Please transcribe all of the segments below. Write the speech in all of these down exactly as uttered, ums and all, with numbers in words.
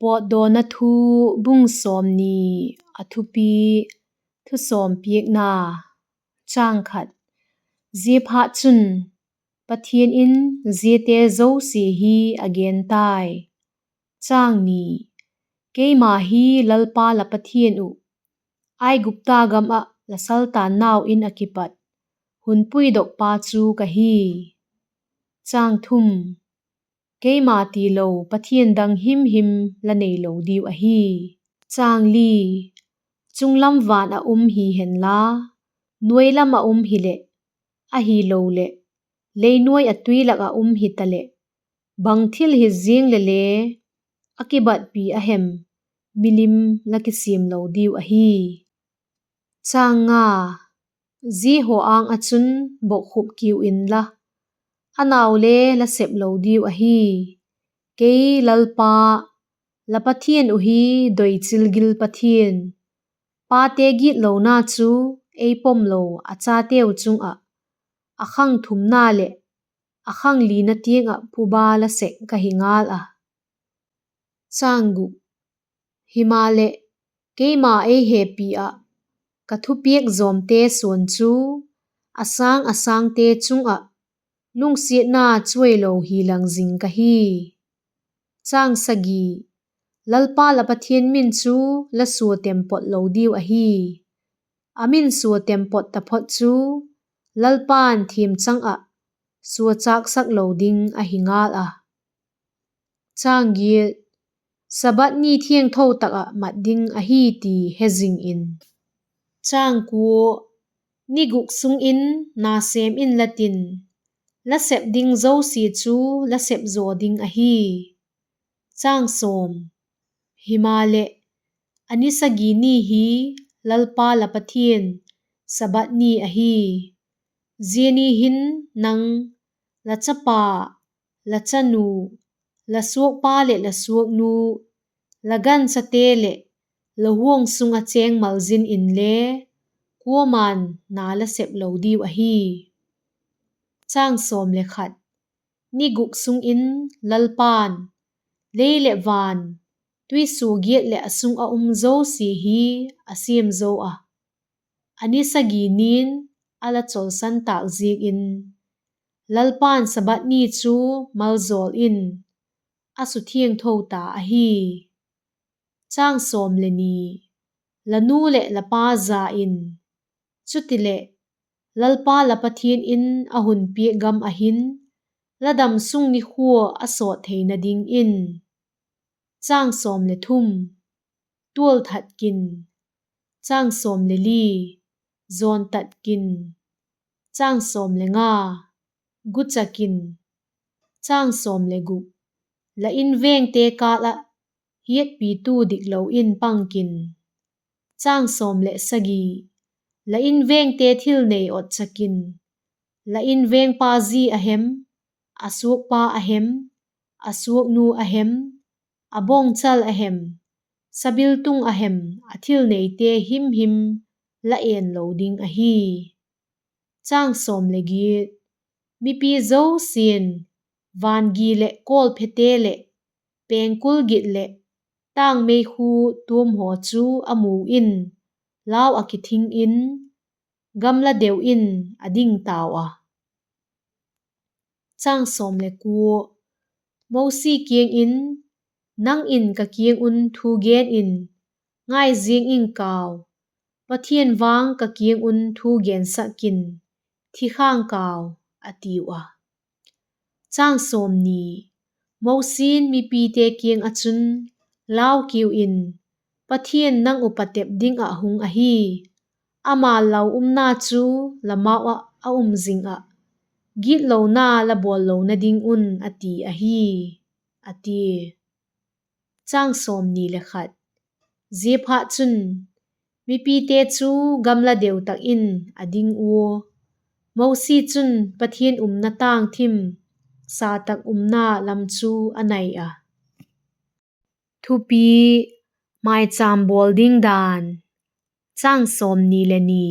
Pawtdawna Thu, bung sawmni. A thupi: Thusawm piakna. Chang khat. Ziaphatchun, Pathian in ziate zosia hi a gen tai. Chang ni. Keima hi Lalpa la Pathian uh, Aigupta gam ah la saltannau in ah kipat hun puidokpa chu ka hi. Chang thum. Keima tilo pathian dang himhim la neilo diu ahi. Chang li. Chunglam van ah um hi henla, nuai lam ah um hileh, ahiloleh leinuai ah tui lak ah um hitaleh, bang thil hi ziang lele, a kibatpi a hem, milim la kisiam lo diu ahi. Chang nga. Zia haw âng ah chun bokkhup kiu inla, a nau le la sep lo diu ahi. Kei Lalpa, la Pathian uh hi doichil gil Pathian, pate gitlona chu ei pom lo a chateu chung ah a khang thumna leh a khang lina tiang ah phuba la sek ka hi ngal a. Chang guk. Himaleh, keima ei hepi ah ka thupiak zawmte suan chu a sâng a sângte chung ah lungsiatna chuailo hi lang zing ka hi. Chang sagi. Lalpa la Pathian min chu la sua tem pot lo diu ahi. A min sua tem pot taphot chu Lalpa'n thiamchang ah sua châksak lo ding ahi ngal a. Chang giat. Sabbath ni thiangtho tak ah mat ding ahi ti he zing in. Chang kua. Ni guk sung in na sêm inla tin, la sep ding zosia chu la sep zaw ding ahi. Chang sawm. Himaleh, a ni sagi ni hi Lalpa la Pathian Sabbath ni ahi. Zia ni hin nang, la chapa, la chanu, la suakpa leh la suaknu, la ganchate leh la huang sung ah chêng malzin inle, kuama'n na la sep lo diu ahi. Chang sawm le khat. Ni guk sung in Lalpa'n lei leh van, tuisuagiat leh a sung ah um zosia hi a siam zo a, a ni sagi ni'n a la chawlsan tâk ziakin, Lalpa'n Sabbath ni chu maljawl in a suthiangtho ta ahi. Chang sawm le ni. La nu leh la pa ja in, chutileh Lalpa la Pathian in a hun piak gam ah hin la damsung nikhua a sawt theina dingin. Chang sawm le thum. Tualthat kin. Chang sawm le li. Jawntat kin. Chang sawm le nga. Gucha kin. Chang sawm le guk. La invêngte kâl ah hiatpitu diklo in pang kin. Chang sawm leh sagi. La invêngte thil nei otcha kin. La invêngpa zi a hem, a suakpa a hem, a suaknu a hem, a bawngchal a hem, sabiltung a hem, a thil neite himhim la en lo ding ahi. Chang sawm le giat. Mipi zosia'n van gi leh kawlphete leh pengkul git leh tâng meikhu tuam haw chu a mu in, lau ah kithing in, gamla deu in a ding tau a. Chang sawm le kua. Mosi kiang in, Nang in ka kiang un thu gen in, ngai ziang ing kau, Pathian vang ka kiang un thu gensak kin, thi khang kau, a tiu a. Chang sawmni. Mosi'n mipite kiang ah chun, Lau kiu in, Pathian nang uh patep ding ah hung ahi. Ama lau umna chu la mau ah a um zing ah, gitlona la bawl lona ding un a ti ahi, a tia. Chang sawmni le khat. Ziaphatchun, mipite chu gamla deu tak in a ding ua, Mosi chun Pathian umna tâng thim, sa tak umna lam chu a nai a. Thupi: Maichâm bawl ding dan. Chang sawmni le ni.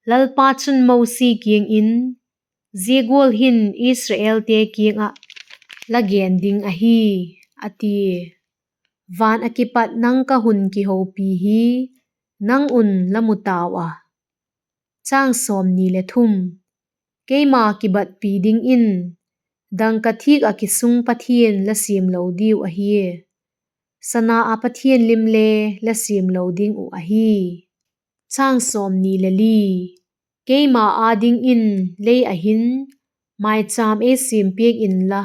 Lalpa chun Mosi kiang in, Zia gual hin Israelte kiang ah la gen ding ahi, a tia. Van ah kipat nang ka hun kihopi hi, nang un la mu tau a. Keima kibatpi dingin dangka thîk ah kisung pathian la siam lo diu ahi; sana ah pathian lim le la siam lo ding uh ahi. Keima â dingin lei ah hin maichâm ei siam piak inla,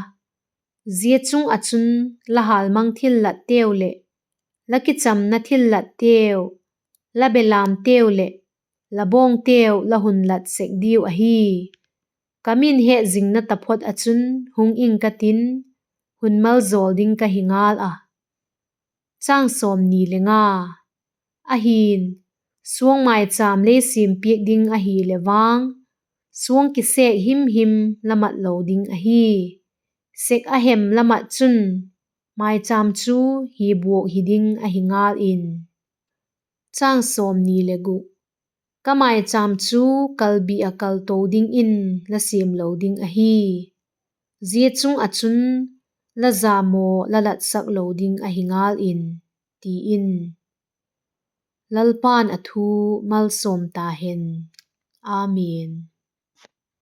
zia chung ah chun la hâlmang thillatteu leh la kichamna thillatteu, la belamteu leh la bawngteu la hun lat sek diu ahi; ka min hetzingna taphot ah chun hung ing ka tin, hun maljawl ding ka hi ngâl a. Ahi'n, suang maichâm lei siam piak ding ahileh vang, suang kisêk himhim la mat lo ding ahi; sek a hem la mat chun maichâm chu hi buak hi ding ahi ngâl in. Ka maichâm chu kalbi ah kalto dingin la siam lo ding ahi; zia chung ah chun la jam aw la latsak lo ding ahi ngâl in, ti in. Lalpa'n a thu malsawm ta hen. Amen.